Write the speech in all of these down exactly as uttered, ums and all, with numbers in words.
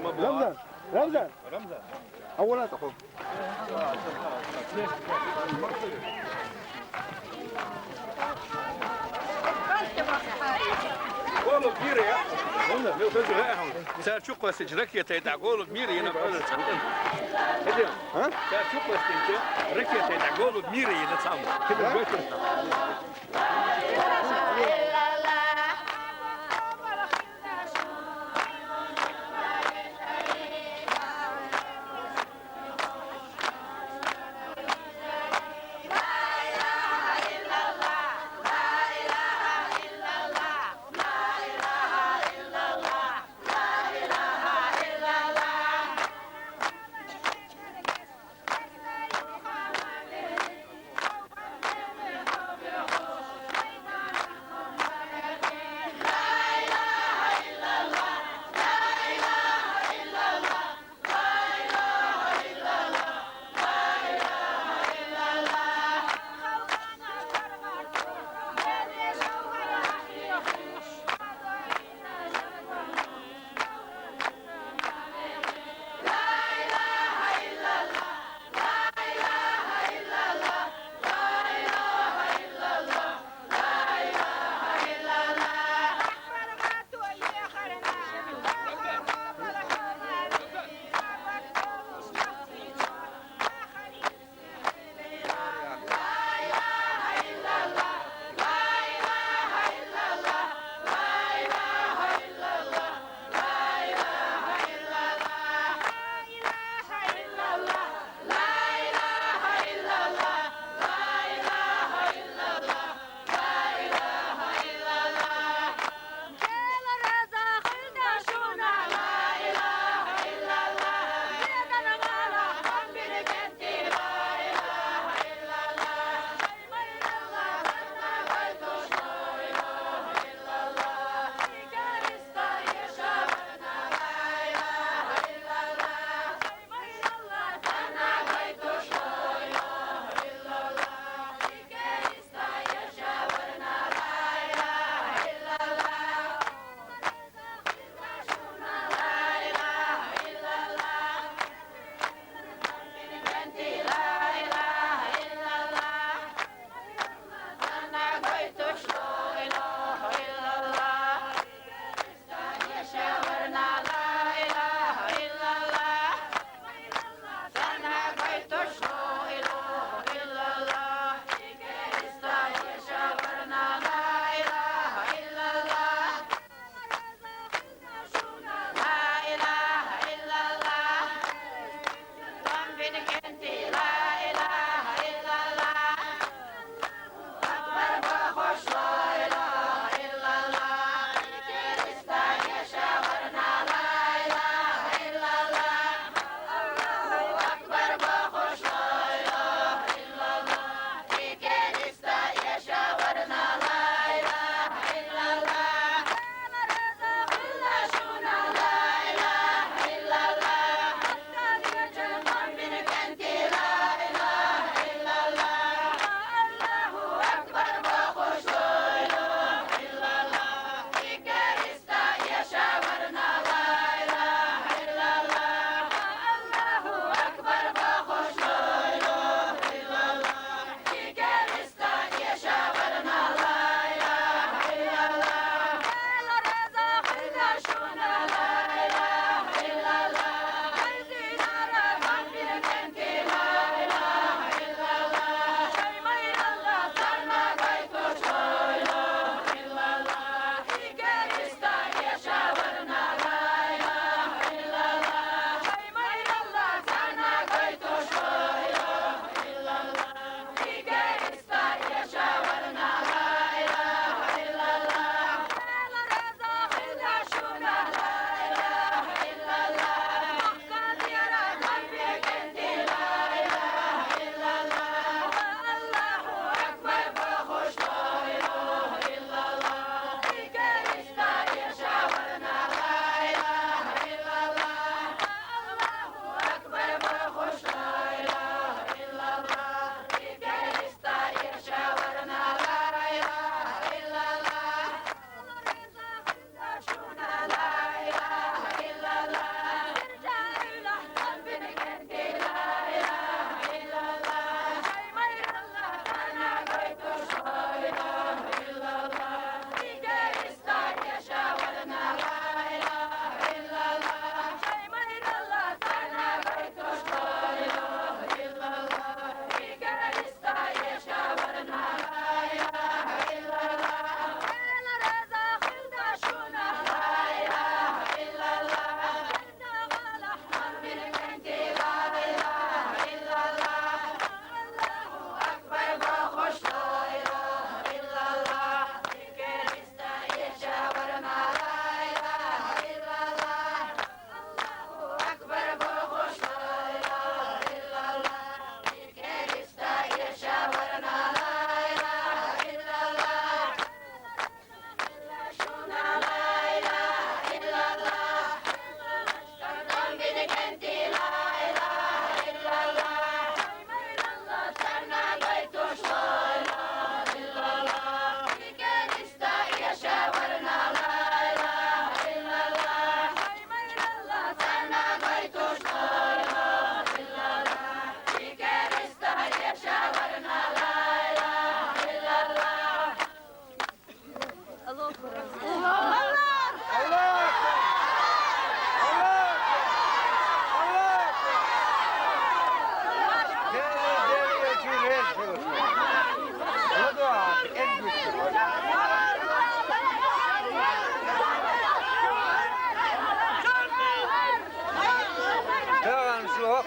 Ramzan, Ramzan. Ramzan. Awala tako. Golub mīra, jā? Selçuklys raketē tā golub mīra, jā, nā. Ha? Selçuklys raketē tā golub mīra, jā, nā.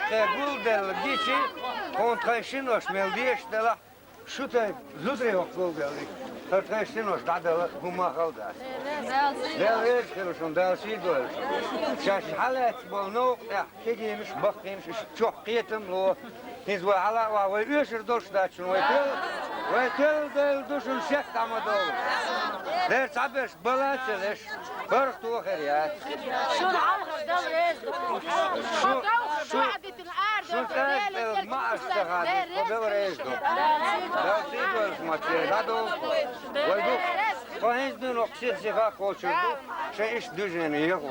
Тхе гулделла гичи, тхуна тхайн шинош мел дезаш делахь, шу тайн зударий хӀокху гулделлиг, хӀара тхайн шинош дӀадала хӀумма хала дац. Дела реза хила шуна, Дала сий дойла шуна. Шаьш хьалаьцна болу новкъа тӀехь кегийнаш, баккхийнаш, уьш чохь кхетам ло. ХӀинца вай хьала а вахь, вай оьшур долуш дац шуна, вай тел, вай тел дойла ду шуна, шек дӀа ма довла. Дера цхьаберш бала а ца леш, бархӀ тохар яц. Шуна хьалхара Дала реза ду. Шу, шу, шун тӀаьхьа маьӀаш ца хадийта, тхо Дала реза ду. Дала сий дойла шуна, ма-, дӀадовла. Вай ду, тхо хӀинца дуьйна хӀокху сиха-сиха кхочур ду, шайн иштта дуьжена яхо.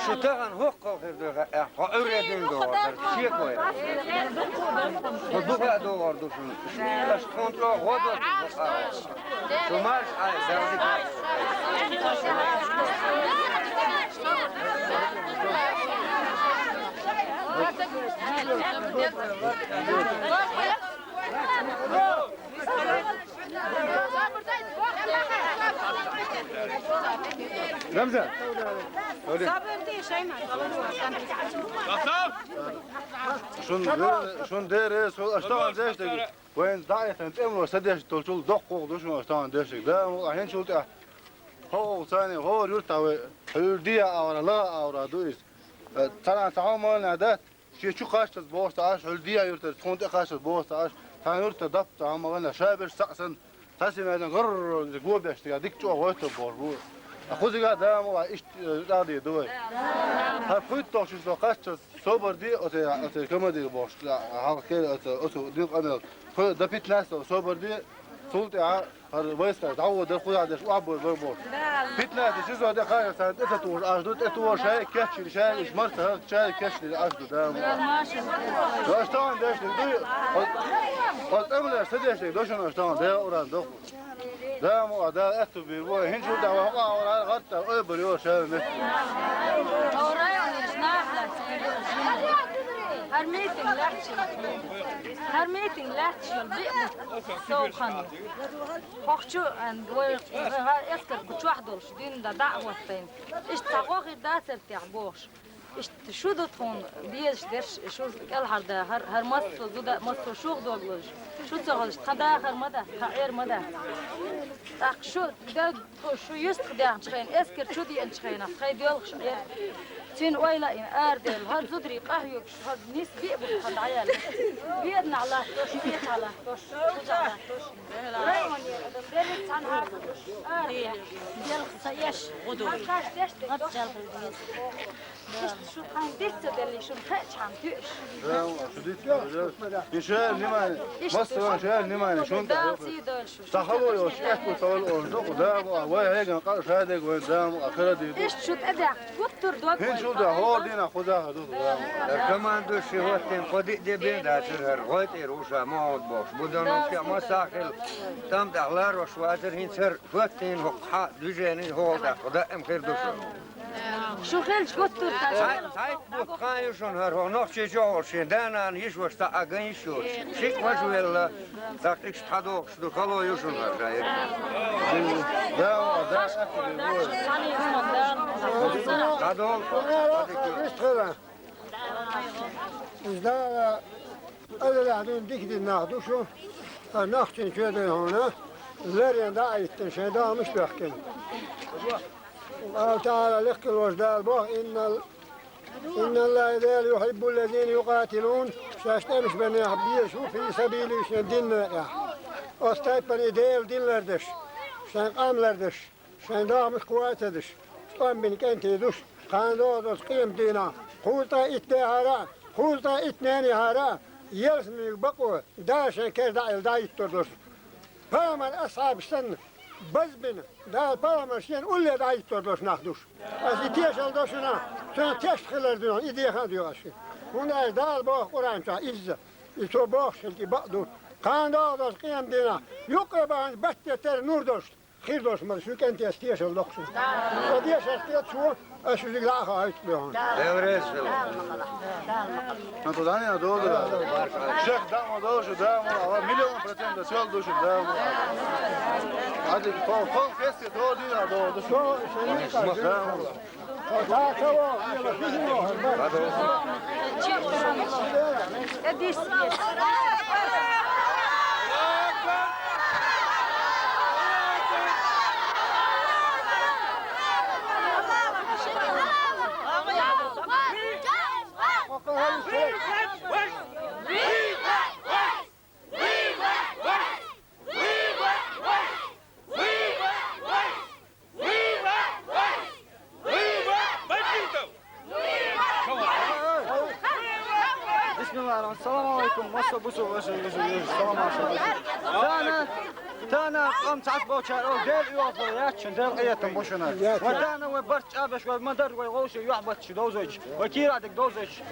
Шу тахана хӀокхул хир ду хаьа, хьо Ӏуьйре дуьйна догӀур дара, шеко яц. Хьо дукха а догӀур ду шуна. Аша тхуна чӀогӀа гӀо до шуна хӀокху агӀор. Шу марша Ӏайла, Дала дика. Рамзан. Шун дер-, шун дерриг, со аша тахана деш дерг. Вайн дӀа а тӀемалош ца деш долчул доккхагӀа ду шуна аша тахана деш дерг. Да, ма, ахьа хӀинчул тӀаьхьа хӀокху царна гӀора юьртахь вай хьуьлда дийа агӀора, лагӀа агӀора ду иза. Цхьана цхьа хӀума а дац. Шен чу кхаччалц бохуш ца Ӏаш, хьуьлда дийа юьртара тхуна тӀе кхаччалц бохуш ца Ӏаш, цхьана юьртара даппа цхьа хӀума вайна, ша берш цхьаъ санна, цхьа симаьжна гӀурр, гобеш дика чӀогӀа гойтур бохуш бу. Ткъа кхузахь а, да, ма вай, иштта, э, тӀаьхьа ду вай. ХӀара пхуьйтталгӀачу число кхаччалц собар де, оцу, оцу командир бохуш, хьалха кхел оцу, оцу дин къамел. Пхуьй-, до пятнадцатого собар де, цул тӀаьхьа ХӀара вайскаш дӀавоьдура, кхузахь дерш охьабойр бара бохуш. Питнаташ изо де кхайкхира царна тӀе ца тухуш Ӏаш ду, тӀе тухуш шайга кечйина, шайга уьш марца хӀара шайга кечдина Ӏаш ду, да ма. Аша тахана деш дерг дуй, хӀокху тӀемалеш ца деш дерг ду шуна аша тахана, Дела уран доху. Да ма, Дала аьтту бийр бу, хӀинчул тӀаьхьа хӀокху агӀора гӀатта ойбур йора шайна метта. ХӀара митинг лаьтташ йолу, хӀара митинг лаьтташ йолу биъ совхан. ХӀокху чу, ан, вай, вай эскар кху чохь долуш, дин дан дӀа а хӀоттайна. Иштта цхьа гӀо хир дацара техь бохуш. Иштта шу ду тхуна безаш дерш, шу кӀелхьардахар, хӀара массо зуда, массо шух догалуш. Шу ца хилча, тхан дахар ма дац, тхан Ӏер ма дац. ТӀаккха шу, де, шу юьстах даьхначу хенахь, эскар чу деанчу хенахь, тхайн доьлхуш Ӏер. Цуьнан ойла а йина, араделла, хӀара зударий къахьоьгуш, хӀара нис биъ бу тхан дӀаяьлла. Веданахь латтош, кхетахь латтош, кхузахь латтош. Районера адам берриг цхьаьна хьарзадош, ара. Делха ца еш, гӀо ду. Хьан каш деш дерг дохуш. Иштта шу тхайн диц ца делли, шуна хеачхьана туьаш. Да, шу диц ца делли. И шер внимание. Иштта массо шер внимание, шун Дала сий дойла шу. Сан хало йолчу аьтту ца вала олуш ду, да, вай хьеган къа шадерг вайн, да, а хара ди ду. Иштта шу тӀедехь гуттар дог. ХӀинчул тӀаьхьа хӀора дийнахь кхузахь ду, да. Командующий хӀоттийна кхо-диъ де бен дацара хӀара, гӀой тӀера ву ша ма гӀод бохуш. Бу дан нохча ма сахил, тӀам тӀехь ларош вацара, хӀинца хӀара хӀоттийна хӀокху хьан движение хӀокхул тӀехь, хӀо даим хир ду шуна. Шу хилча гуттар ца. Цхьайтта бутт хан ю шуна хӀара, хӀо нохчий чохь волуш шен да-нана йиш ваша цхьа а ган йиш йоцуш. Шиъ важа велла, тӀаккха иштта хьадохуш ду, хало ю шуна хӀара, шайра. Да, да, дӀадолу. Иза дала, Аллахь дуьйна дика дина нах ду шу, хӀара нохчийн чоь дай хьуна, ларен дӀа а йиттина, шайн догӀмаш а бехкина. Аллахь Таала лекха лош Дала боху, иннал «Инналлаха Дела юхьиббуллазина юкъатилун», шаьш тӀемаш бен нах безаш ву, фи сабилихӀи, шен дин некъехь. Оцу тайпана и Делан дин лардеш, шайн къам лардеш, шайн догӀмашка вац а деш, тӀом бина кӀентий душ, кхана догӀу долчу къематдийнахь, кхузткъе итт дехьара а, кхузткъе итт ненехьара а, ялсаманиг бакъо, Дала шайн кара дӀа а елла дӀахӀиттор долуш. Пайхамар асхьабаш санна, базбина, Дала пайхамар шена улле дӀахӀиттор долуш нах ду шу. Аса и тешалла до шуна, цуьнан тешна хилар дуьйхьа, и деха а доьху аш шуьга. ХӀунда аьлча Дала боху Къуръан чохь изза, и цо бохуш хилча и бакъ ду. Кхана догӀу долчу къематдийнахь, юккъе бахьанчу батте терра нур долуш, хир долуш мара, шуьга кӀентеца тешалла до-кх шуна. Аса дешарх тӀе шу, аса шуьга дӀа а хаийту бохьана. Дела реза хила. Ма ту дӀа а догӀу. Шек дӀа а ма догӀу шу, да, ма, ала миллион процент а сел ду шу, да, ма. Али, кхо, кхо, кесте догӀу дийна догӀу ду шу. Да, ма. Бисмиллахир-рахманир-рахим. Салам алейкум. Масса бусу ваши, ваши, ваши. Салам алейкум. Тана, тана, ам цас боча, о, дел и офло, я, чин дел, я, там бушуна. Вот тана, вай барт чабеш, вай мадар, вай гоши, я, бат чи довзойч. Вай кирадик довзойч.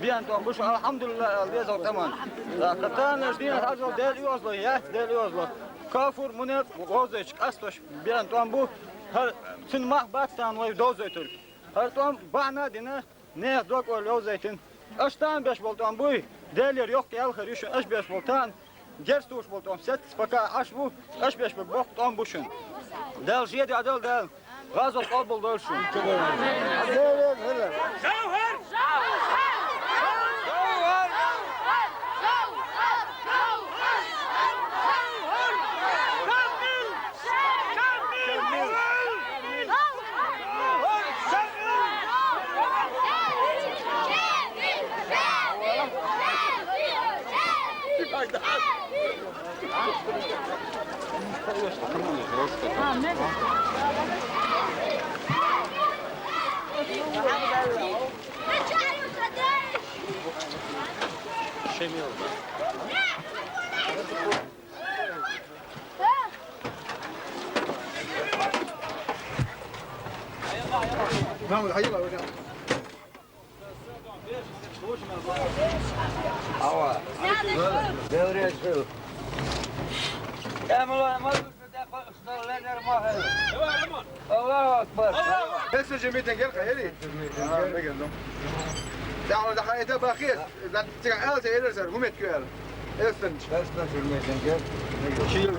Биан там бушу, алхамдулиллах, ал дезал таман. Да, катана, ждин, хазал, дел и офло, я, дел и офло. Кафур, мунет, довзойч, кастош, биан там бу. Ха, цин мах бат тан, вай довзой только. ХӀара тӀом бахьана дина, нехан дог ор левзайтина. Аш тан беш болу тӀом буй, Делера йоккха ялхар ю шун, аш беш болу тан, герстуш болу тӀом сец, пока аш ву, аш беш боккха тӀом бу шун. Дала шен дуьхьа дала Дала, гӀазот къобал дойла шун. Ава. Девреш хил. Я мала мала. Аллаху акбар. Эссе жимитен гел хайри. Дагьа дахьа эта бахир. Дан цига алса элер сар, хӀумет куьял. Эссе. Эссе жимитен гел. Шил.